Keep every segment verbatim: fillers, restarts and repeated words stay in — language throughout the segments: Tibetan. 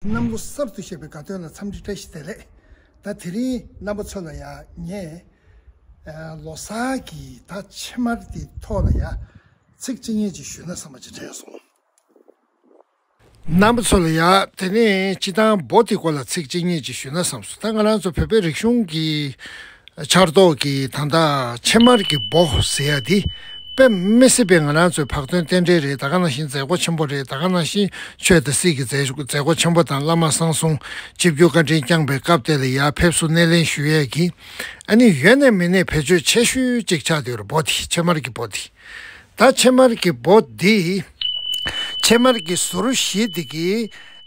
གནམ་ལོ་གསར་དུ་བཞད་པའི་དགའ་སྟོན་ལ་འཚམས་འདྲི་བཀྲ་ཤིས་བདེ་ལེགས། ད་དེ་རིང་རྣམ་པ་ཚོ་ལ་ཡང་ངས་ཨ་ལོ་གསར་གྱི་ད་ཕྱེ་མར་དེ་ཐོག་ལ་ཡང་ཚིག་གཅིག་གཉིས་ཅིག་ཞུས་ན་བསམ་པ་ཅིག་དྲན་སོང་། རྣམ་པ་ཚོ་ལ་ཡང་དེ་ནས་སྤྱིར་བཏང་འབོ་དེ་སྐོར་ལ་ཚིག་གཅིག་གཉིས་ཅིག་ཞུས་ན་བསམ་སོང་། ད་ང་རང་ཚོ་བོད་པའི་རིག་གཞུང་གི་ཆར་གཏོགས་ཀྱི་ད་ལྟ་ཕྱེ་མར་གྱི་འབོ་ཟེར་ཡ་འདི་དཔེ་མི་སྲིད་པའི་ང་རང་ཚོའི་བག་སྟོན་རྟེན་འབྲེལ་རེད། ད་ག་ནང་བཞིན་མཛད་སྒོ་ཆེན་པོ་རེད། ད་ག་ནང་བཞིན་ཆོས་དང་སྲིད་ཀྱི་མཛད་མཛད་སྒོ་ཆེན་པོ་དང་བླ་མ་བསང་གསོལ་ཆིབས་བསྒྱུར་བཀའ་དྲིན་བསྐྱངས་པའི་སྐབས་དེ་ལ་ཡར་ཕེབས་བསུ་སྣེ་ལེན་ཞུ་ཡས་ཀྱི་ཨ་ནི་ཡོད་ནས་མེད་ནས་བེད་སྤྱོད་ཆེ་ཤོས་ཅིག་ཆགས་བསྡད་ཡོད་རེད། འབོ་དེ་ཕྱེ་མར་གྱི་འབོ་དེ། ད་ཕྱེ་མར་གྱི་འབོ་འདི། ཕྱེ་མར་གྱི་ཟུར་བཞི་འདི་གི་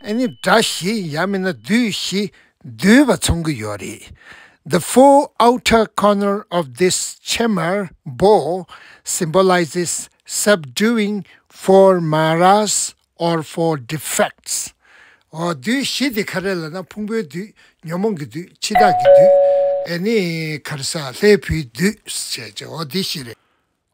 ཨ་ནི་སྒྲ་བཞི་ཡང་མིན་ན་རྡུལ་བཞི་བསྡུས་པ་མཚོན་གྱི་ཡོད་རེད། The four outer corner of this chamar bo symbolizes subduing four maras or four defects. འོ་རྡུལ་བཞི་འདི་ག་རེ་ལབ་ན་ཕུང་པོའི་རྡུལ། ཉོན་མོངས་ཀྱི་རྡུལ། འཆི་བདག་གི་རྡུལ། ཨ་ནི་ག་རེ་ཟ་ལྷའི་བུའི་རྡུལ་ཟེར་བྱས་འོ་འདི་བཞི་རེད།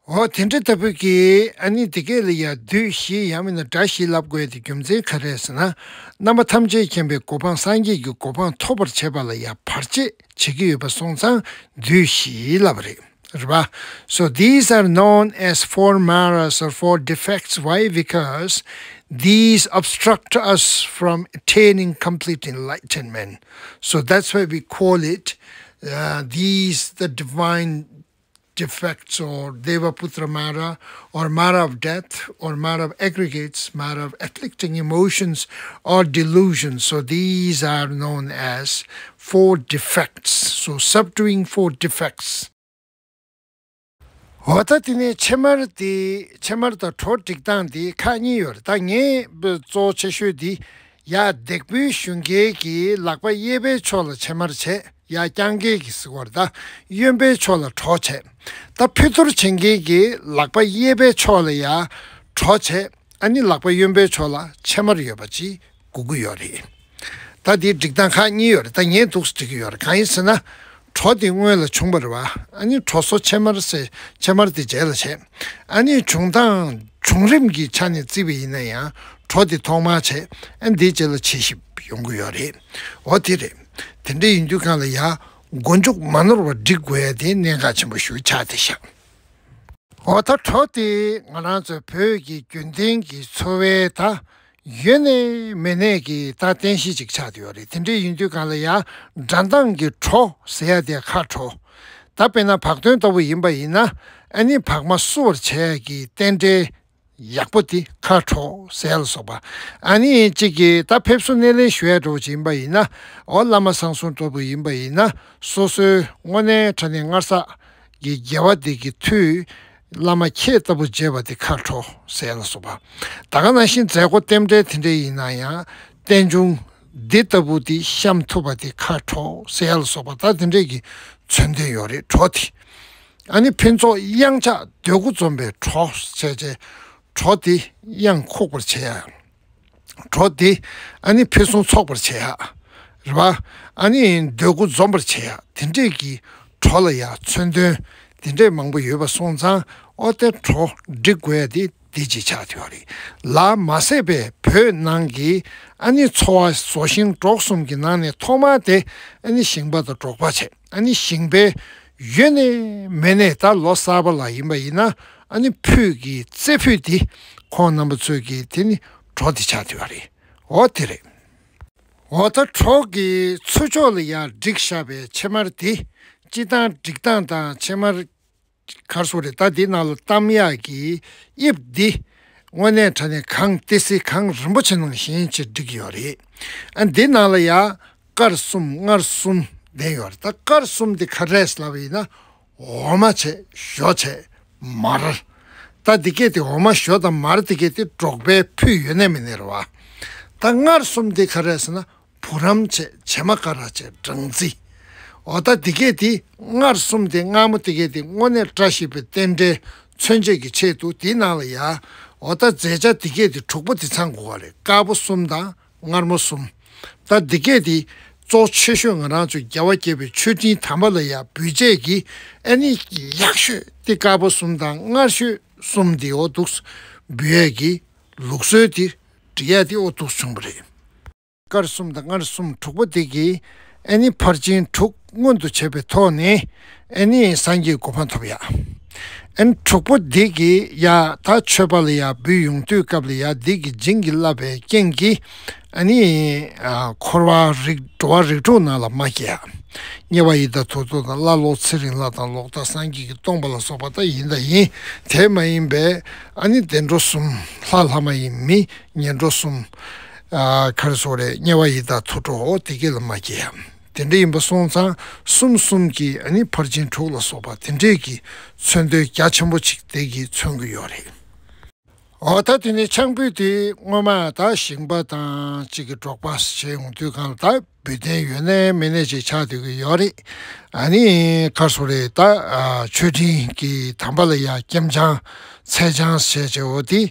འོ་དེ་འདྲ་ལྟ་བུ་གི་ཨ་ནི་དེ་གས་ལ་ཡང་རྡུལ་བཞི་ཡང་མིན་ན་སྒྲ་བཞི་ལབ་དགོས་ཡ་དེ་རྒྱུ་མཚན་ག་རེ་ཟེར་ན། རྣམ་པ་ཐམས་ཅད་མཁྱེན་པའི་གོ་འཕང་སངས་རྒྱས་ཀྱི་གོ་འཕང་ཐོབ་པར་བྱེད་པ་ལ་ཡང་བར་ཆད་བྱེད་ཀྱི་ཡོད་པ་སོང་ཙང་རྡུལ་བཞི་ལབ་པ་རེད། རེད་པ། So these are known as four maras or four defects. Why? Because these obstruct us from attaining complete enlightenment. So that's why we call it uh, these the divine defects or Devaputra Mara or Mara of death or Mara of aggregates, Mara of afflicting emotions or delusions. So these are known as four defects. So subduing four defects. འོ་ད་དེ་ནས་ཕྱེ་མར་དེ་ཕྱེ་མར་དང་བྲོ་སྒྲིག་སྟངས་དེ་ཁག་གཉིས་ཡོད་རེད། ད་ངས་གཙོ་བོ་ཆེ་ཤོས་དེ་ཡར་འདེགས་འབུལ་ཞུ་མཁན་གྱི་ལག་པ་གཡས་པའི་ཕྱོགས་ལ་ཕྱེ་མར་བྱས། ཡར་བརྐྱང་མཁན་གྱི་ཟེར་བ་རེད། ད་གཡོན་པའི་ཕྱོགས་ལ་བྲོ་བྱས། ད་ཕྱེ་གཏོར་བྱེད་མཁན་གྱི་ལག་པ་གཡས་པའི་ཕྱོགས་ལ་ཡར་བྲོ་བྱས། ཨ་ནི་ལག་པ་གཡོན་པའི་ཕྱོགས་ལ་ཕྱེ་མར་ཡོད་པ་ཅིག་དགོས་ཀྱི་ཡོད་རེད། ད་འདིའི་སྒྲིག་སྟངས་ཁག་གཉིས་ཡོད་རེད། ད་ངས་འདུག་སེ་སྒྲིག་གི་ཡོད་རེད། གང་ཡིན་ཟེར་ན། བྲོ་དེ་སྔོན་ལ་བྱུང་བ་རེད་བ། ཨ་ནི་བྲོ་སོ་ཕྱེ་མར་ཟེར་ཕྱེ་མར་དེ་རྗེས་ལ་བྱས། ཨ་ནི་བྱུང་སྟངས་བྱུང་རིམ་གྱི་ཆ་ནས་བརྩིས་པ་ཡིན་ན་ཡང་བྲོ་དེ་ཐོག་མར་བྱས། ཨ་ནི་དེའི་རྗེས་ལ་ཕྱེ་ཞིབ་ཡོང་གི་ཡོད་རེད། འོ་དེ་རེད། དེ་འདྲ་ཡིན་དུས་གང་ལ་ཡང་མགོ་མཇུག་མ་ནོར་བར་སྒྲིག་དགོས་ཡ་དེ་གནད་འགག་ཆེན་པོ་ཞིག་ཆགས་བསྡད་ཤག་འོ་ད་བྲོ་དེ་ང་རང་ཚོའི་བོད་ཀྱི་རྒྱུན་ལྡན་གྱི་འཚོ་བའི་ད་ཡོད་ནས་མེད་ནས་ཀྱི་ད་རྟེན་གཞི་ཅིག་ཆགས་བསྡད་ཡོད་རེད། དེ་འདྲ་ཡིན་དུས་གང་ལ་ཡང་སྒྲ་གདངས་ཀྱི་བྲོ་ཟེར་ཡ་དེ་ཁ་བྲོ། ད་དཔེར་ན་བག་སྟོན་ལྟ་བུ་ཡིན་པ་ཡིན་ན་ཨ་ནི་བག་མ་བསུ་བར་བྱས་ཀྱི་རྟེན་འབྲེལ་ཡག་པོ་དེ་ཁ་བྲོ་ཟེར་ཡ་ལ་སོགས་པ། ཨ་ནི་གཅིག་གིས་ད་ཕེབས་བསུ་སྣེ་ལེན་ཞུ་ཡ་འདྲ་བོ་ཅིག་ཡིན་པ་ཡིན་ན། འོ་བླ་མ་བསང་གསོལ་ལྟ་བུ་ཡིན་པ་ཡིན་ན་སོ་སོའི་དངོས་གནས་དྲང་གནས་སྔར་བསགས་ཀྱི་དགེ་བ་དེ་གི་མཐུས་བླ་མ་ཁྱེད་ལྟ་བུ་མཇལ་བ་དེ་ཁ་བྲོ་ཟེར་ཡ་ལ་སོགས་པ། ད་ག་ནང་བཞིན་མཛད་སྒོ་རྟེན་འབྲེལ་དེ་འདྲ་ཡིན་ན་ཡང་རྟེན་འབྱུང་འདི་ལྟ་བུ་དེ་བཤམས་ཐུབ་པ་དེ་ཁ་བྲོ་ཟེར་ཡ་ལ་སོགས་པ། ད་དེ་འདྲས་ཀྱི་མཚོན་དོན་ཡོད་རེད། བྲོ་དེ། ཨ་ནི་ཕུན་ཚོགས་གཡང་ཆགས་འདོད་དགུ་འཛོམས་པའི་བྲོ་བྱས་བྱས་བྲོ་དེ་གཡང་ཁུག་པར་བྱེད་ཡ། བྲོ་དེ་ཨ་ནི་ཕུན་སུམ་ཚོགས་པར་བྱེད་ཡ། རེད་བ། ཨ་ནི་འདོད་དགུ་འཛོམས་པར་བྱེད་ཡ། དེ་འདྲས་ཀྱི་བྲོ་ལ་ཡ་མཚོན་དོན་དེ་འདྲས་མང་པོ་ཡོད་པ་སོང་ཙང་། འོ་དེ་བྲོ་སྒྲིག་དགོས་ཡ་དེ་འདི་གཅིག་ཆགས་བསྡད་ཡོད་རེད། ལ་མ་ཟད་པའི་བོད་ནང་གི་ཨ་ནི་འཚོ་བ་བཟོ་ཞིང་འབྲོག་གསུམ་གྱི་ནང་ནས་ཐོག་མ་དེ་ཨ་ནི་ཞིང་པ་དང་འབྲོག་པ་བྱས། ཨ་ནི་ཞིང་པའི་ཡོད་ནས་མེད་ནས་ད་ལོ་གསར་པ་ལ་ཡིན་པ་ཡིན་ན་ཨ་ནི་ཕུད་ཀྱི་རྩེ་ཕུད་དེ་ཁོང་རྣམ་པ་ཚོས་ཀྱི་དེ་ནི་བྲོ་དེ་ཆགས་བསྡད་ཡོད་རེད། འོ་དེ་རེད། འོ་ད་བྲོ་གི་ཚུར་ཕྱོགས་ལ་ཡར་བསྒྲིགས་བཞག་པའི་ཕྱེ་མར་དེ་སྤྱིར་བཏང་སྒྲིག་སྟངས་དང་ཕྱེ་མར་ག་རེ་ཟེར་དགོས་རེད། ད་འདི་ནང་ལ་གཏམ་ཡག་གི་དབྱིབས་འདི་དངོས་གནས་དྲང་གནས་གངས་ཏི་སེ་གངས་རིན་པོ་ཆེ་ནང་བཞིན་བྱས་བསྒྲིགས་ཡོད་རེད། ཨ་འདི་ནང་ལ་ཡ་དཀར་གསུམ་མངར་གསུམ་ལྡན་ཡོད་རེད། ད་དཀར་གསུམ་འདི་ག་རེ་རེད་ལབ་པ་ཡིན་ན། འོ་མ་བྱས། ཞོ་བྱས། མར། ད་འདི་གས་དེ་འོ་མ་ཞོ་དང་མར་འདི་གས་དེ་འབྲོག་པའི་ཕུད་ཡོད་ནས་མེད་ནས་རེད་བ། ད་མངར་གསུམ་འདི་ག་རེ་རེད་ཟེར་ན། བུ་རམ་བྱས། བྱེ་མ་ཀ་ར་བྱས། སྦྲང་རྩི། འོ་ད་འདི་གས་དེ་མངར་གསུམ་དེ་མངར་མོ་འདི་གས་དེ་དངོས་གནས་བཀྲ་ཤིས་པའི་རྟེན་འབྲེལ་མཚོན་བྱེད་ཀྱི་ཆེད་དུ་དེའི་ནང་ལ་ཡ། འོ་ད་རྫས་ཆ་འདི་གས་དེ་དྲུག་པོ་དེ་ཚང་དགོས་པ་རེད། དཀར་པོ་གསུམ་དང་། མངར་མོ་གསུམ། ད་འདི་གས་དེ་གཙོ་ཆེ་ཤོས་ང་རང་ཚོའི་རྒྱལ་བ་དགྱེས་པའི་མཆོད་སྤྲིན་དམ་པ་ལ་ཡ་འབུལ་བྱེད་ཀྱི་ཨ་ནི་ཡག་ཤོས་དེ་དཀར་པོ་གསུམ་དང་མངར་ཤོས་གསུམ་དེ་འོ་འདུག་སེ་འབུལ་ཡས་ཀྱི་ལུགས་སྲོལ་དེ་སྒྲིག་ཡ་དེ་འོ་འདུག་སེ་བྱུང་བ་རེད། དཀར་གསུམ་དང་མངར་གསུམ་དྲུག་པོ་འདི་གིས་ཨ་ནི་ཕར་ཕྱིན་དྲུག་མངོན་དུ་བྱས་པའི་ཐོག་ནས་ཨ་ནི་སངས་རྒྱས་གོ་འཕང་ཐོབ་ཡ། ཨ་ནི་དྲུག་པོ་འདི་གིས་ཡ་ད་མཆོད་པ་ལ་ཡ་འབུལ་ཡོང་དུས་སྐབས་ལ་ཡ་འདི་གིས་བྱིན་གྱིས་བརླབས་པའི་རྐྱེན་གྱིས་ཨ་ནི་ཨ་འཁོར་བ་རིགས་འགྲོ་བ་རིགས་དྲུག་ནང་ལ་མ་སྐྱེ་ཡ། དམྱལ་བ་ཡི་དྭགས་དུད་འགྲོ་དང་ཀླ་ཀློ་ཚེ་རིང་ལྷ་དང་ལོག་ལྟ་སངས་རྒྱས་ཀྱིས་སྟོང་པ་ལ་སོགས་པ་ད་ཡིན་དང་ཡིན། དེ་མ་ཡིན་པའི་ཨ་ནི་བདེ་འགྲོ་གསུམ། ལྷ་ལྷ་མ་ཡིན་མི་ངན་འགྲོ་གསུམ། ཨ་ག་རེ་ཟེར་དགོས་རེད། དམྱལ་བ་ཡི་དྭགས་དུད་འགྲོ་འོ་དེ་གས་ལ་མ་སྐྱེ་ཡ། དེ་འདྲ་ཡིན་པ་སོང་ཙང་གསུམ་གསུམ་གྱིས་ཨ་ནི་ཕར་ཕྱིན་དྲུག་ལ་སོགས་པ་དེ་འདྲས་ཀྱི་མཚོན་དོན་རྒྱ་ཆེན་པོ་ཅིག་དེ་གིས་མཚོན་གྱི་ཡོད་རེད། འོ་ད་དེ་ནས་ཆང་ཕུད་དེ་སྔོན་མ་ད་ཞིང་པ་དང་གཅིག་གི་འབྲོག་པ་བྱས་ཡོང་དུས་གང་ལ་ད་འབུལ་རྟེན་ཡོད་ནའི་མེད་ནའི་ཅིག་ཆགས་སྡོད་ཀྱི་ཡོད་རེད། ཨ་ནི་ག་རེ་ཟེར་དགོས་རེད། ད་ཨ་མཆོད་སྤྲིན་གྱི་དམ་པ་ལ་ཡ་སྐྱེམས་ཆང་ཚལ་ཆང་བྱས་བྱས་འོ་དེ་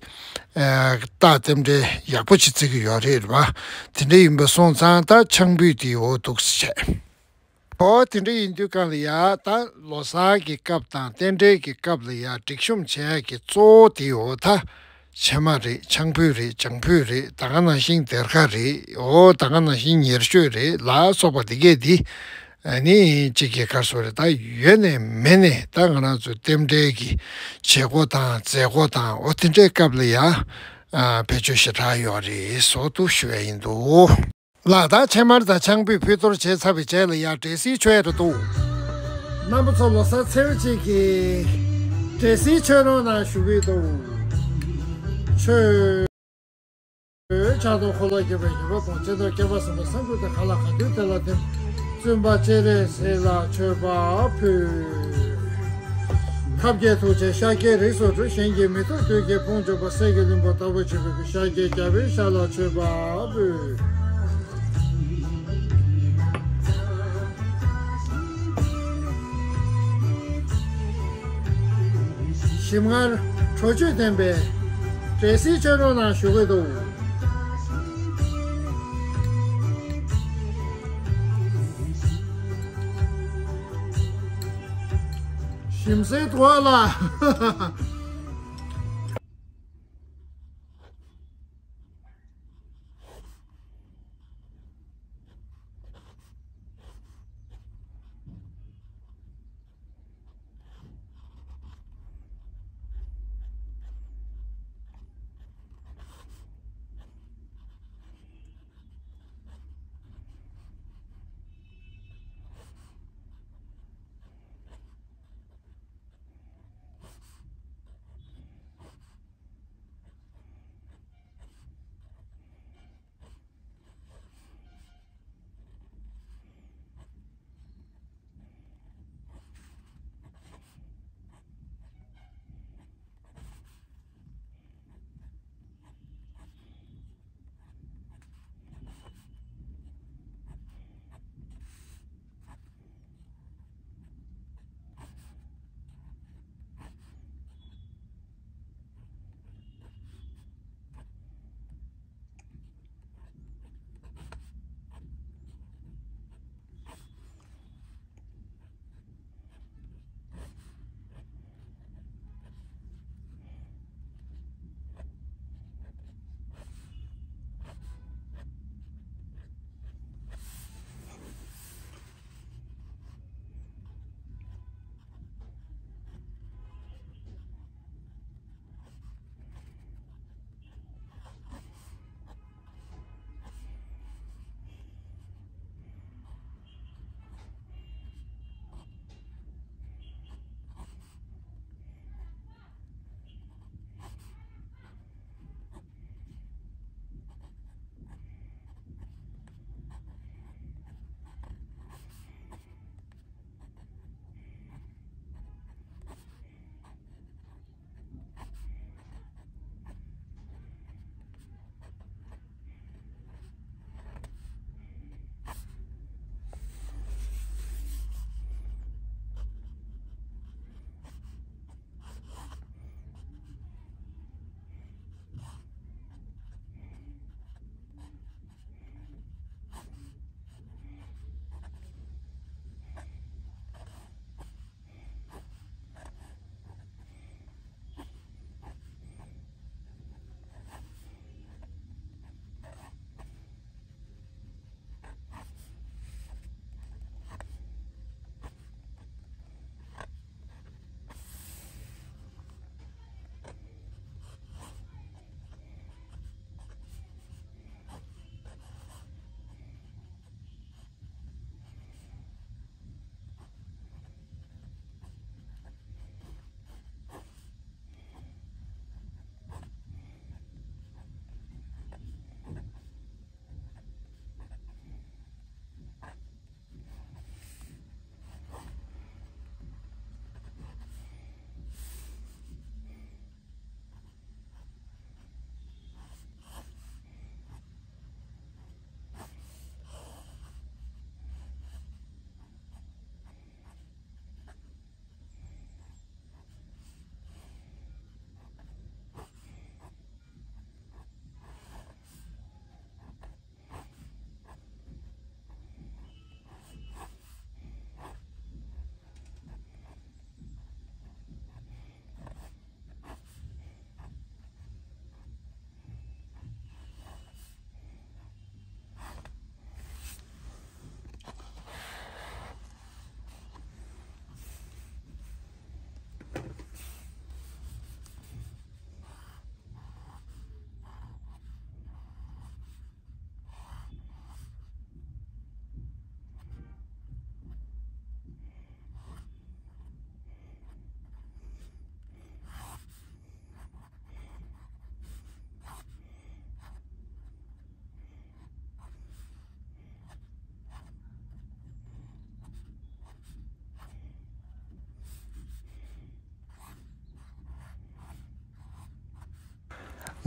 ཨ་རྟགས་རྟེན་འབྲེལ་ཡག་པོ་ཅིག་བརྩི་གི་ཡོད་རེད་བ། དེ་འདྲ་ཡིན་པ་སོང་ཙང་ད་ཆང་ཕུད་དེ་འོ་འདུག་སེ་བྱས། འོ་དེ་འདྲ་ཡིན་དུས་གང་ལ་ཡ་ད་ལོ་གསར་གྱི་སྐབས་དང་རྟེན་འབྲེལ་གྱི་སྐབས་ལ་ཡ་སྒྲིག་གཤོམ་བྱེད་ཡ་གི་གཙོ་བོ་དེ་འོ་ད་ཕྱེ་མ་རེད། ཆང་ཕུད་རེད། ལྗང་ཕུད་རེད། ད་ག་ནང་བཞིན་སྡེར་ཁ་རེད། འོ་ད་ག་ནང་བཞིན་ཉེར་སྤྱོད་རེད་ལ་སོགས་པ་དེ་གས་དེ་ཨ་ནི་གཅིག་གི་ག་རེ་ཟེར་དགོས་རེད། ད་ཡོད་ནའི་མེད་ནའི་ད་ང་རང་ཚོའི་རྟེན་འབྲེལ་གྱི་བྱེད་སྒོ་དང་མཛད་སྒོ་དང་འོ་དེ་འདྲའི་སྐབས་ལ་ཡ་ཨ་བེད་སྤྱོད་ཞེ་དྲག་ཡོད་རེད་ཟེར་དུ་ཞུ་ཡ་ཡིན་འདུག་ལགས། ད་ཕྱེ་མར་དང་ཆང་ཕུད་ཕུད་གཏོར་བྱས་ཚར་བའི་རྗེས་ལ་ཡང་འབྲས་སིལ་མཆོད་ཡ་འདུག་རྣམ་པ་ཚོ་ལོ་གསར་ཚེས་པ་གཅིག་གི་འབྲས་སིལ་མཆོད་རོགས་གནང་ཞུ་གི་འདུག་མཆོད། ཕྱག་རྡོར་འཁོར་ལོ་བརྒྱད་པའི་བཞི་པ་དང་སྤྱི་ལྡོག་བསྐལ་པ་གསུམ་པའི་གསང་འདུས་དང་གང་ལ་གང་འདུལ་དེ་ལ་བརྟེན། བཙུན་པ་སྤྱན་རས་གཟིགས་ལ་མཆོད་པ་ཕུལ། ཐབས་མཁས་ཐུགས་རྗེས་ཤཱཀྱའི་རིགས་སུ་འགྲོ། གཞན་གྱིས་མི་ཐུབ་བདུད་ཀྱི་དཔུང་འཇོམས་པ། གསེར་གྱི་ལྷུན་པོ་ལྟ་བུར་བརྗིད་པའི་སྐུ། ཤཱཀྱའི་རྒྱལ་པོའི་ཞབས་ལ་མཆོད་པ་ཕུལ། ཞིམ་མངར་དྲོ་བཅུད་ལྡན་པའི་འབྲས་སིལ་མཆོད་རོགས་གནང་ཞུ་གི་འདུག་ཞིམ་སའི་དུ་བ་ལ།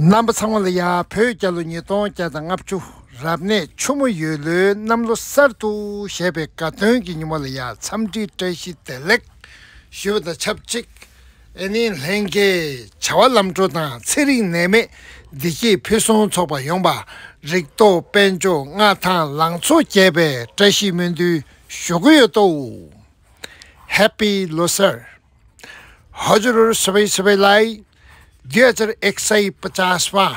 རྣམ་པ་ཚང་མ་ལ་ཡ་བོད་རྒྱལ་ལོ་ཉིས་སྟོང་བརྒྱ་དང་ལྔ་བཅུ་རབ་གནས་ཆུ་མོ་ཡོས་ལོའི་གནམ་ལོ་གསར་དུ་བཞད་པའི་དགའ་སྟོན་གྱི་ཉིན་མོ་ལ་ཡ་འཚམས་འདྲི་བཀྲ་ཤིས་བདེ་ལེགས་ཞུ་བ་དང་ཆབས་ཅིག་ཨ་ནི་ལྷན་རྒྱས་བྱ་བ་ལམ་འགྲོ་དང་ཚེ་རིང་ནད་མེད་བདེ་སྐྱིད་ཕུན་སུམ་ཚོགས་པ་ཡོང་བ་རིག་སྟོབས་དཔལ་འབྱོར་མངའ་ཐང་ལང་ཚོ་རྒྱས་པའི་བཀྲ་ཤིས་སྨོན་འདུན་ཞུ་གི་ཡོད་དོ། Happy Losar. हजरहरू सबै सबैलाई दुई हजार एक्काइस पचासमा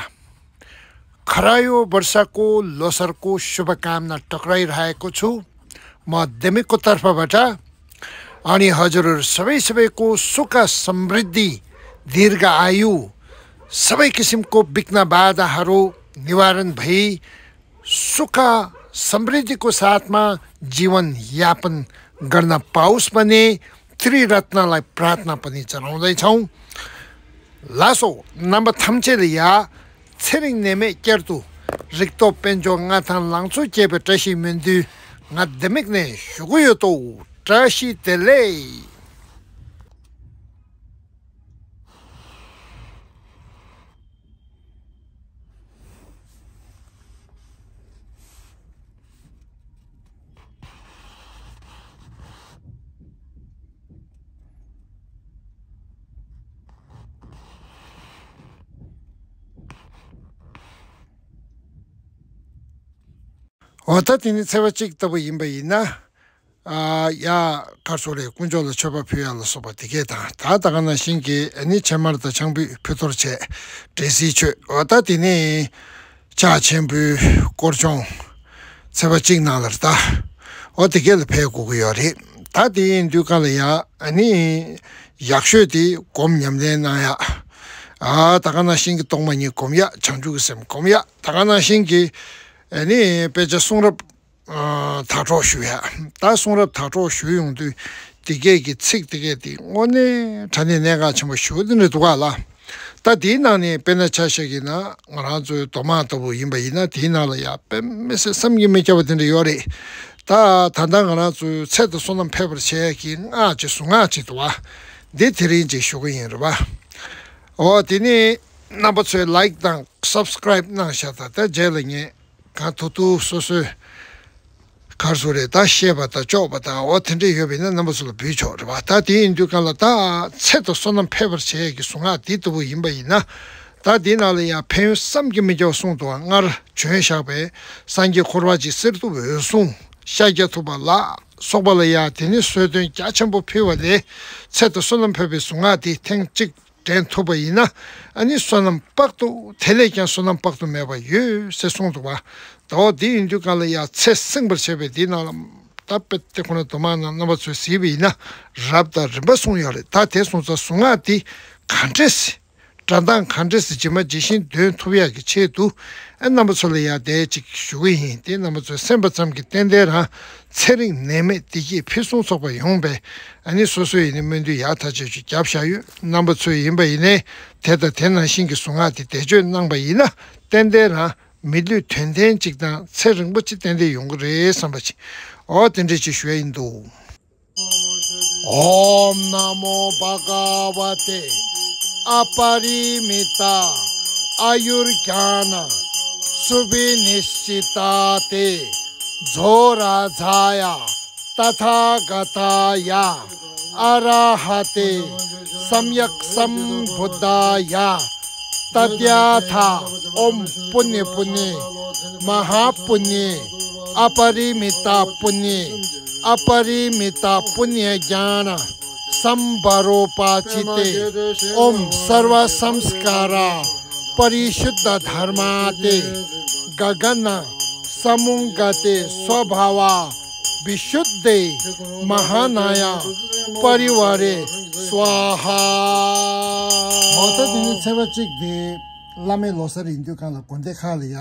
खरायो वर्षको लोसरको शुभकामना टक्राइरहेको छु म देमिकको तर्फबाट। अनि हजुरहरू सबै सबैको सुख समृद्धि दीर्घ आयु सबै किसिमको विघ्न बाधाहरू निवारण भई सुख समृद्धिको साथमा जीवन यापन गर्न पाओस् भन्ने त्रिरत्नलाई प्रार्थना पनि चढाउँदैछौँ। लासो नम्बर थम्चेले या छेरिङ नेमे क्यार्तु रिक्तो पेन्जो ङाथान लाङ्चो चेपे ट्रसी मेन्दु ङा देमिक ने शुगु यो तो ट्रसी तेले। འོ་ད་དེ་ནི་ཚེས་པ་གཅིག་ལྟ་བུ་ཡིན་པ་ཡིན་ན། ཨ་ཡ་གར་སོ་རེ་དཀོན་མཆོག་ལ་མཆོད་པ་ཕུལ་ཡ་ལ་སོགས་པ་དེ་གས་དང་ད་ད་ག་ནང་བཞིན་གྱི་ཨ་ནི་ཕྱེ་མར་དང་ཆང་ཕུད་ཕུད་གཏོར་བྱས་འབྲས་སིལ་མཆོད་འོ་ད་དེ་ནི་ཕྱག་ཆེན་པོའི་སྐོར་སྦྱོང་ཚེས་པ་གཅིག་ནང་ལ་རེད་ད། འོ་དེ་གས་ལ་ཕེབས་དགོས་ཀྱི་ཡོད་རེད། ད་དེ་ཡིན་དུས་ག་ལ་ཡ་ཨ་ནི་ཡག་ཤོས་དེ་སྒོམ་ཉམས་ལེན་གནང་ཡ། ཨ་ད་ག་ནང་བཞིན་གྱི་གཏོར་མ་གཉིས་སྒོམ་ཡ། བྱང་ཆུབ་ཀྱི་སེམས་སྒོམ་ཡ། ད་ག་ནང་བཞིན་གྱི་ཨ་ནི་དཔེ་ཆ་གསུང་རབ་ཨ་དག་སྒྲོག་ཞུ་ཡ། ད་གསུང་རབ་དག་སྒྲོག་ཞུ་ཡོང་དུས་དེ་གས་ཀྱི་ཚིག་དེ་གས་དེ་དངོས་གནས་དྲང་གནས་གནད་འགག་ཆེན་པོ་ཞེ་པོ་དེ་འདྲ་འདུག་ག་ལ། ད་དེའི་ནང་ནས་དཔེར་ན་ཆ་བཞག་གི་ན་ང་རང་ཚོའི་མདོ་མང་ལྟ་བུ་ཡིན་པ་ཡིན་ན་དེའི་ནང་ལ་ཡ་དཔེ་མི་སྲིད་བསམ་གྱིས་མི་ཁྱབ་པ་དེ་འདྲ་ཡོད་རེད། ད་ད་ལྟ་ང་རང་ཚོའི་ཚེ་དང་བསོད་ནམས་འཕེལ་བར་བྱེད་ཡ་གི་སྔགས་ཀྱི་གཟུངས་སྔགས་ཅིག་འདུག་བ། འདི་དེ་རིང་ཅིག་ཞུ་གི་ཡིན་རེད་བ། འོ་དེ་ནི་རྣམ་པ་ཚོས་ལའིཀ་དང་སབ་སི་ཀ་རའིབ་གནང་བཞག་ད་ལྟ་རྗེས་ལ་ངས་གང་ཐུབ་ཐུབ་སོ་སོའི་གར་སོ་རེ་ད་ཤེས་པ་དང་ལྕོགས་པ་དང་འོ་དེ་འདྲས་ཡོད་པ་ཡིན་ན་རྣམ་པ་ཚོ་ལ་འབུལ་ཆོག་རེད་བ། ད་དེ་ཡིན་དུས་གང་ལ་ད་ཚེ་དང་བསོད་ནམས་འཕེལ་བར་བྱེད་ཡས་ཀྱི་གཟུངས་སྔགས་འདི་ལྟ་བུ་ཡིན་པ་ཡིན་ན། ད་འདི་ནང་ལ་ཡང་ཕན་ཡོན་བསམ་གྱིས་མི་ཁྱབ་པ་གསུངས་འདུག་བ། སྔར་བྱོན་བཞག་པའི་སངས་རྒྱས་འཁོར་བ་འཇིག་གསེར་ཐུབ་འོད་སྲུང་ཤཱཀྱ་ཐུབ་པ་ལ་སོགས་པ་ལ་ཡང་དེ་ནི་གསོལ་སྟོན་རྒྱ་ཆེན་པོ་ཕུལ་བ་ལས་ཚེ་དང་བསོད་ནམས་འཕེལ་བའི་གཟུངས་སྔགས་འདི་ཐེངས་གཅིག་འདྲེན་ཐུབ་པ་ཡིན་ན་ཨ་ནི་བསོད་ནམས་དཔག་ཏུ་དེ་ལས་ཀྱང་བསོད་ནམས་དཔག་ཏུ་མེད་པ་ཡོད་ཟེར་གསུངས་འདུག་བ། ད་འོ་འདི་ཡིན་དུས་གང་ལ་ཡང་ཚེ་བསྲིང་བར་བྱེད་པའི་འདི་ནང་ལ་ད་དཔེ་དེ་ཁོ་ན་དུ་མ་ནང་རྣམ་པ་ཚོས་གཟིགས་པ་ཡིན་ན་རབ་དང་རིམ་པ་གསུངས་ཡོད་རེད། ད་དེ་སོང་ཙང་གཟུངས་སྔགས་འདི་ག་འདྲས་སེ་སྒྲ་གདངས་ག་འདྲས་སེ་ཇི་མ་ཇི་བཞིན་འདོན་ཐུབ་ཡག་གི་ཆེད་དུ་ཨ་རྣམ་པ་ཚོ་ལ་ཡང་དེ་ཅིག་ཞུ་གི་ཡིན། དེ་རྣམ་པ་ཚོས་གསན་པ་ཙམ་གྱིས་ཏན་ཏན་རང་ཚེ་རིང་ནད་མེད་བདེ་སྐྱིད་ཕུན་སུམ་ཚོགས་པ་ཡོང་བའི་ཨ་ནི་སོ་སོའི་ཡིན་ནི་སྨོན་འདུན་ཡག་ཐག་ཆོད་ཅིག་བརྒྱབ་བཞག་ཡོད། རྣམ་པ་ཚོས་ཡིན་པ་ཡིན་ནའི་དེ་དང་དེ་ནང་བཞིན་གྱི་གཟུངས་སྔགས་དེ་བཟླས་བརྗོད་གནང་པ་ཡིན་ན་ཏན་ཏན་རང་མི་ལུས་དོན་ལྡན་ཅིག་དང་ཚེ་རིང་པོ་ཅིག་ཏན་ཏན་ཡོང་གི་རེད་བསམ་པ་ཅིག་འོ་དེ་འདྲས་ཅིག་ཞུ་ཡ་ཡིན་འདུག ॐ नमो भगवते अपरिमित आयुर्ज्ञान सुविनिश्चित तेजोराजाय तथागताय अरहते सम्यक् सम्बुद्धाय तद्यथा ॐ पुण्य पुण्य महापुण्य अपरिमित पुण्य अपरिमित पुण्य ज्ञान संभरोपाचिते ॐ सर्व संस्कार परिशुद्ध धर्माते गगन समुंगते स्वभाव विशुद्धे महानाय परिवारे स्वाहा। འོ་ད་དེ་ནི་ཚེས་པ་གཅིག་དེ་བླ་མའི་ལོ་གསར་ཡིན་དུས་གང་ལ་དགོན་སྡེ་ཁག་ལ་ཡ།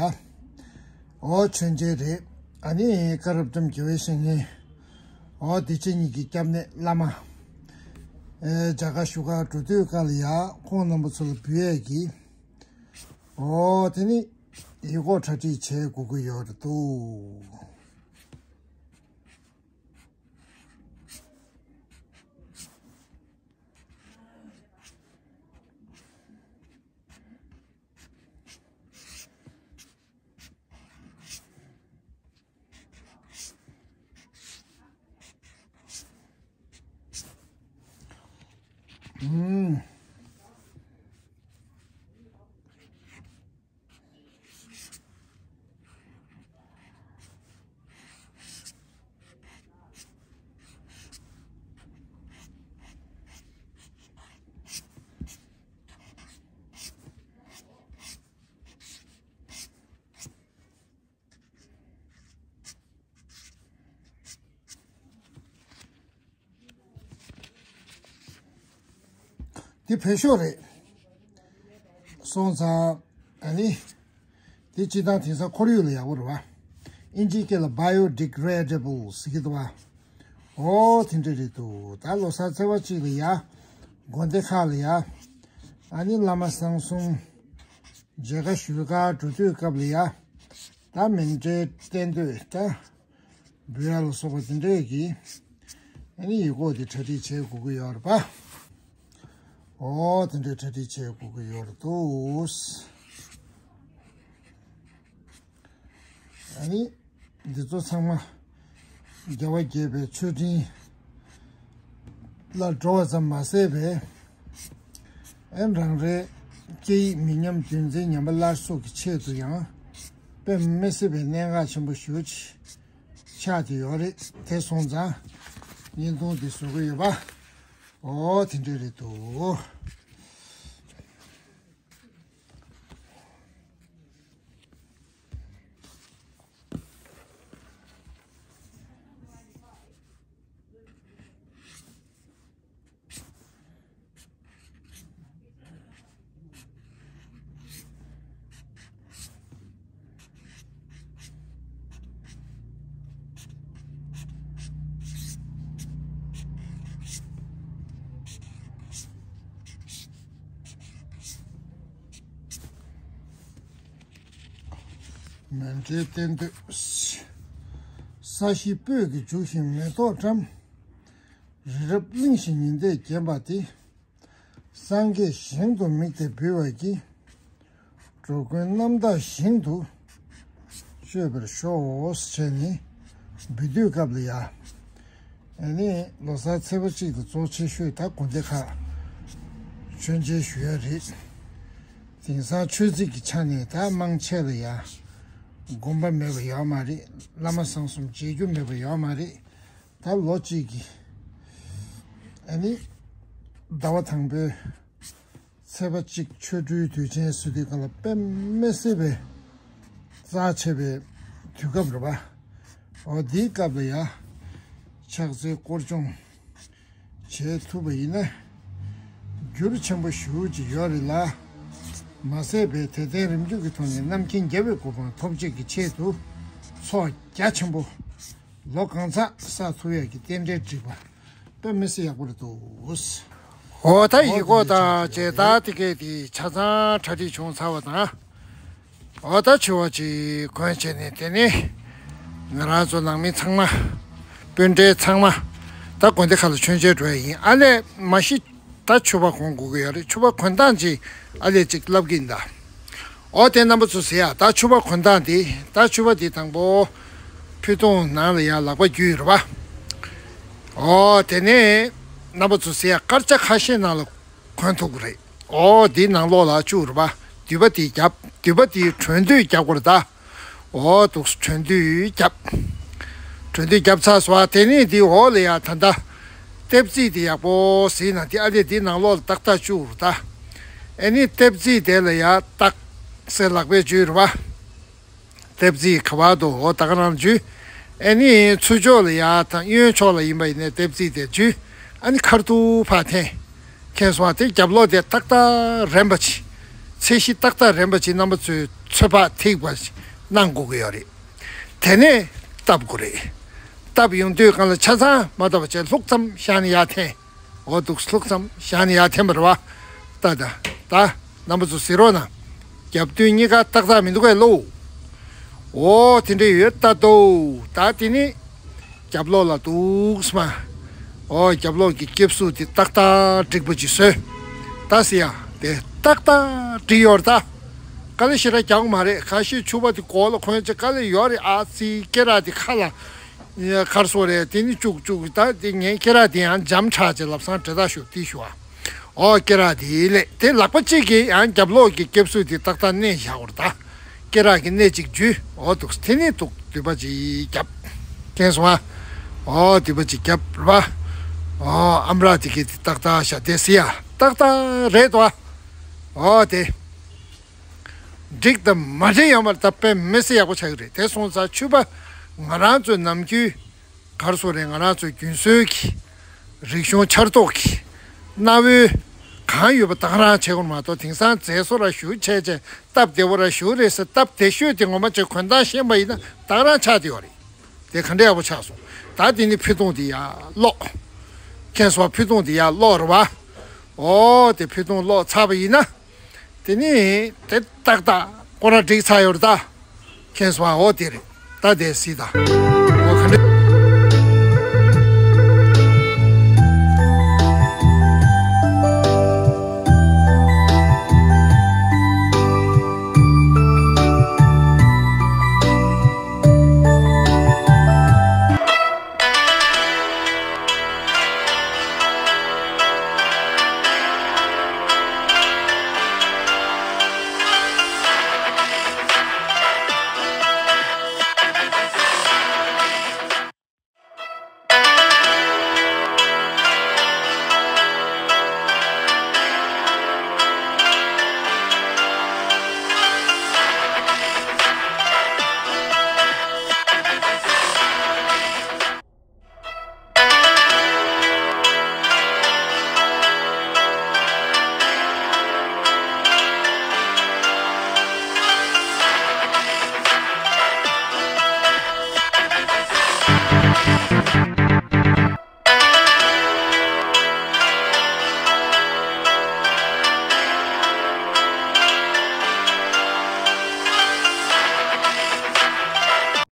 འོ་མཆོད་མཇལ་རེད། ཨ་ནི་བཀའ་རབ་འབྲོམ་དགེ་བའི་བཤེས་གཉེན། འོ་བདེ་ཆེན་གཉིས་ཀྱི་སྐྱབས་གནས་བླ་མ། ཨེ་མཇལ་ཁ་ཞུ་ག་འགྲོ་དུས་གང་ལ་ཡ་ཁོང་རྣམ་པ་ཚོ་ལ་འབུལ་ཡས་ཀྱི། འོ་དེ་ནི་ཡིག་སྐོགས་གྲ་སྒྲིག་བྱེད་དགོས་ཀྱི་ཡོད་རེད་འདུག་ཨུམ། འདི་བོད་ཤོག་རེད། སོང་ཙང་ཨ་ནི། འདི་སྤྱིར་བཏང་དེང་སང་ཁོར་ཡུག་ལ་ཡག་པོ་རེད་བ། ཨིན་ཇིའི་སྐད་ལ་biodegradable ཟེར་གྱི་འདུག་བ། ཨོ་དེ་འདྲ་རེད་འདུག་ད་ལོ་གསར་ཚེས་པ་གཅིག་ལ་ཡ། དགོན་སྡེ་ཁག་ལ་ཡ། ཨ་ནི་བླ་མ་བསང་གསུམ། མཇལ་ཁ་ཞུ་ག་འགྲོ་དུས་སྐབས་ལ་ཡ། ད་མཎྜལ་བསྟན་དུས་ད། འབུལ་ཡ་ལ་སོགས་པ་དེ་འདྲས་ཀྱིས། ཨ་ནི་ཡིག་སྐོགས་དེ་གྲ་སྒྲིག་བྱེད་དགོས་ཀྱི་ཡོད་རེད་པ། ཨོ་དེ་འདྲས་གྲ་སྒྲིག་བྱེད་དགོས་ཀྱི་ཡོད་རེད་འདུག་ཨ་ནི། འདི་ཚོ་ཚང་མ། རྒྱལ་བ་དགྱེས་པའི་མཆོད་སྤྲིན་ལ་འགྲོ་བ་ཙམ་མ་ཟད་པའི། ཨན་རང་རེའི་སྐད་ཡིག་མི་ཉམས་རྒྱུན་འཛིན་ཉམས་པ་སླར་གསོ་གི་ཆེད་དུ་ཡང་དཔེ་མི་སྲིད་པའི་གནད་འགག་ཆེན་པོ་ཞེ་པོ་ཅིག་ཆགས་ཀྱི་ཡོད་རེད། དེ་སོང་ཙང་བརྙན་ཐུང་འདི་བཟོ་གི་ཡོད་པ། ཨོ་དེ་འདྲ་རེད་འདུག་མཎྜལ་བསྟན་དུས། ས་གཞི་སྤོས་ཀྱིས་བྱུགས་ཤིང་མེ་ཏོག་བཀྲམ། རི་རབ་གླིང་བཞི་ཉི་ཟླས་བརྒྱན་པ་དེ། སངས་རྒྱས་ཞིང་དུ་དམིགས་ཏེ་འབུལ་བ་གྱིས། འགྲོ་ཀུན་རྣམ་དག་ཞིང་དུ་སྤྱོད་པར་ཤོག་ཟེར་ནས་འབུལ་དུས་སྐབས་ལ་ཡ། ཨ་ནི་ལོ་གསར་ཚེས་པ་གཅིག་ཏུ་གཙོ་ཆེ་ཤོས་ད་དགོན་སྡེ་ཁག་མཆོད་མཇལ་ཞུ་ཡ་རེད། དེང་སང་ཆོས་སྲིད་ཀྱི་ཆ་ནས་ད་མང་ཆེ་ལ་ཡ། དགོན་པ་མེད་པ་ཡོད་མ་རེད། བླ་མ་བསང་གསུམ་མཇལ་རྒྱུ་མེད་པ་ཡོད་མ་རེད། ད་ལོ་གཅིག་གི། ཨ་ནི། ཟླ་བ་དང་པོའི། ཚེས་པ་གཅིག་ཆོ་འཕྲུལ་དུས་ཆེན་ཟེར་དུས་སྒང་ལ་དཔེ་མི་སྲིད་པའི་རྩ་ཆེ་བའི་དུས་སྐབས་རེད་པ། འོ་འདིའི་སྐབས་ལ་ཡ། ཕྱག་འཚལ་སྐོར་སྦྱོང་བྱེད་ཐུབ་པ་ཡིན་ན། འགྱུར་ཆེན་པོ་ཞེ་པོ་ཅིག་ཡོད་རེད་ལ། མ་ཟད་པའི་དད་ལྡན་རིམ་བྱུང་གི་ཐོག་ནས་རྣམ་མཁྱེན་རྒྱལ་བའི་གོ་འཕང་ཐོབ་བྱེད་ཀྱི་ཆེད་དུ་ཚོགས་རྒྱ་ཆེན་པོ། ལོ་གང་ཚགས་བསགས་ཐུབ་ཡག་གི་རྟེན་འབྲེལ་བསྒྲིགས་པ་དཔེ་མི་སྲིད་ཡག་པོ་རེད་འདུག་འོ་ད་ཡིག་སྐོགས་དང་མཇལ་དར་དེ་གས་དེ་ཆ་ཚང་གྲ་སྒྲིག་བྱུང་ཚར་བ་དང་། འོ་ད་ཕྱུ་པ་ཅིག་གོན་བྱས་ནས་དེ་ནས་ང་རང་ཚོ་ནང་མི་ཚང་མ། སྤུན་ཟླ་ཚང་མ། ད་དགོན་སྡེ་ཁག་ལ་མཆོད་མཇལ་འགྲོ་ཡ་ཡིན། ཨ་ལས་མ་གཞི། ད་ཕྱུ་པ་གོན་དགོས་ཀྱི་ཡོད་རེད། ཕྱུ་པ་གོན་སྟངས་ཅིག་ཨ་ལས་ཅིག་ལབ་ཀྱི་ཡིན་ད། འོ་དེ་རྣམ་པ་ཚོ་གཟིགས་ཡ། ད་ཕྱུ་པ་གོན་སྟངས་དེ། ད་ཕྱུ་པ་དེ་དང་པོ། ཕུ་ཐུང་ནང་ལ་ཡ་ལག་པ་རྒྱུས་རེད་པ། འོ་དེ་ནས་རྣམ་པ་ཚོ་གཟིགས་ཡ། སྐར་ཆ་ཁ་ཤས་ནང་ལ་གོན་ཐུབ་ཀྱི་རེད། འོ་དེ་ནང་ལོགས་ལ་བཅུག་རེད་པ། མདུད་པ་དེ་རྒྱབ། མདུད་པ་དེ་གྲོན་མདུད་རྒྱག་དགོས་རེད་ད། འོ་འདུག་སེ་གྲོན་མདུད་བརྒྱབ། གྲོན་མདུད་བརྒྱབ་ཚར་སོང་བ། དེ་ནས་འདི་འོག་ལ་ཡ་ད་ལྟ། ལྟེབ་རྩེག་དེ་ཡག་པོ་གཟིགས་ན་དེ་ཨ་ལས་དེ་ནང་ལོགས་ལ་ཏག་ཏག་བཅུག་རུ་ད། ཨེ་ནི་ལྟེབ་རྩེག་དེ་ལ་ཡ་ཏག་སེ་ལག་པས་འཇུས་རུ་བ། ལྟེབ་རྩེག་ག་བ་དོ་འོ་ད་ག་རང་འཇུས། ཨེ་ནི་ཚུར་ཕྱོགས་ལ་ཡ་ད་གཡོན་ཕྱོགས་ལ་ཡིན་པ་ཡིན་ནའི་ལྟེབ་རྩེག་དེ་འཇུས། ཨ་ནི་ཁར་ཐུག་ཕར་འཐེན། འཐེན་སོང་བ་དེ་རྒྱབ་ལོགས་དེ་ཏག་ཏག་རན་པ་ཅིག་ཚད་གཞི་ཏག་ཏག་རན་པ་ཅིག་རྣམ་པ་ཚོས་ཚོད་དཔག་ཐིག་པ་ཅིག་གནང་དགོས་ཀྱི་ཡོད་རེད། དེ་ནས་བཏབ་དགོས་རེད། བཏབ་ཡོང་དུས་སྒང་ལ་ཆ་ཚང་མ་བཏབ་པ་བྱས་ལྷུག་ཙམ་བཞག་ནས་ཡར་འཐེན། འོ་འདུག་ལྷུག་ཙམ་བཞག་ནས་ཡར་འཐེན་པ་རེད་བ། ད་ད་ད་རྣམ་པ་ཚོ་གཟིགས་རོགས་གནང་། རྒྱབ་མདུན་གཉིས་ཀ་ཏག་ཏག་མི་འདུག་གས་ལོ། འོ་དེ་འདྲ་ཡོད་ད་དོ། ད་དེ་ནི་རྒྱབ་ལོགས་ལ་འདུག་སེ་མ། འོ་རྒྱབ་ལོགས་ཀྱི་སྐེབས་གཟུགས་དེ་ཏག་ཏག་འགྲིག་པ་ཅིག་བཟོས། ད་ཟེར་ཡ་དེ་ཏག་ཏག་འགྲིག་ཡོད་རེད་ད། དཀའ་ལས་ཞེ་དྲག་རྒྱག་དགོས་མ་རེད། ཁ་ཤས་ཕྱུ་པ་དེ་གོག་ལ་གོན་ཅིག་དཀའ་ལས་ཡོད་རེད། ཨ་ཙི་སྐེ་རགས་དེ་ཁ་ལ་ཁར་སོང་རེད། དེ་ནི་བཅུག་བཅུག་ད་དེ་ངའི་སྐེ་རགས་དེ་ཡང་འཇམ་དྲགས་ཅིག་ལབ་སང་དྲི་ད་ཞུ་དེ་ཞུ་བ། ཨོ་སྐེ་རགས་དེ་ལས་དེ་ལག་པ་གཅིག་གིས་ཡང་རྒྱབ་ལོགས་ཀྱི་སྐེ་བཟུགས་དེ་ཏག་ཏག་མནན་བཞག་པ་རེད་ད། སྐེ་རགས་ཀྱི་སྣེ་གཅིག་འཇུས། ཨོ་འདུག་དེ་ནས་འདུག་མདུད་པ་གཅིག་རྒྱབ། མཁྱེན་སོང་ཨ། ཨོ་མདུད་པ་གཅིག་རྒྱབ་རེད་པ། ཨོ་ཨམ་རག་དེ་གི་དེ་ཏག་ཏག་བཞག་དེ་སི་ཡ་ཏག་ཏག་རེད་དོ། ཨོ་དེ་འགྲིག་དང་མ་འགྲིག་ཡོད་མ་རེད་ད། དཔེ་མི་སྲིད་ཡག་པོ་ཆགས་ཀྱི་རེད། དེ་སོང་ཙང་ཕྱུ་པ་ང་རང་ཚོའི་ནམ་རྒྱུན་ག་རེ་ཟེར་དགོས་རེད། ང་རང་ཚོའི་རྒྱུན་སྲོལ་གྱི་རིག་གཞུང་འཆར་གཏོད་ཀྱི་གནའ་བོའི་གང་ཡོད་པ་ད་ག་རང་བྱེད་དགོས་མ་གཏོགས། དེང་སང་མཛེས་བཟོ་ར་ཞེ་པོ་བྱས་བྱས་སྟབས་བདེ་བོ་ར་ཞེ་པོ་རེད་ཟེར། སྟབས་བདེ་ཤོས་དེ་ངོ་མ་བྱས་གོན་སྟངས་ཤེས་པ་ཡིན་ན་ད་ག་རང་ཆགས་བསྡད་ཡོད་རེད། དེ་ག་འདྲ་ཡག་པོ་ཆགས་སོང་། ད་དེ་ནི་ཕུ་ཐུང་དེ་ཡར་སློག་མཁྱེན་སོང་ཨ། ཕུ་ཐུང་དེ་ཡར་སློག་རེད་པ། ཨོ་དེ་ཕུ་ཐུང་སློག་ཚར་བ་ཡིན་ན། དེ་ནི་དེ་ཏག་ཏག་ཁོ་རང་འགྲིག་ཚར་ཡོད་རེད་ད། མཁྱེན་སོང་ཨ། ཨོ་དེ་རེད། ད་དེ་སི་ད། ཨོ་ག་འདྲ།